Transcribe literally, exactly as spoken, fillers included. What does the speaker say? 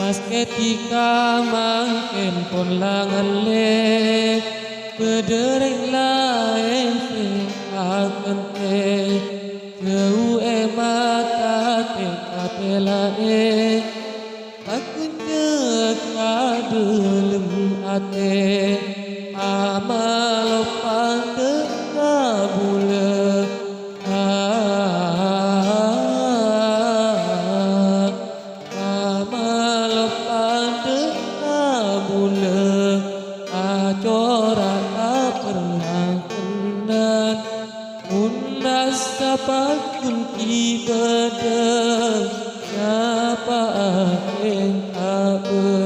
Pas ketika mangkèn pon la ngallè, bâdâ rèng laèn sè akantè, jhâu è mata tè' tapèlaè, paghunjhâk ka dâlem atè, amaloppa dâ' kabulâ. Ah, amaloppa dâ' kabulâ, acora' ka perlangkennan. Mon sapa ghun ghi' bâdâ, sapa akèng kabâ.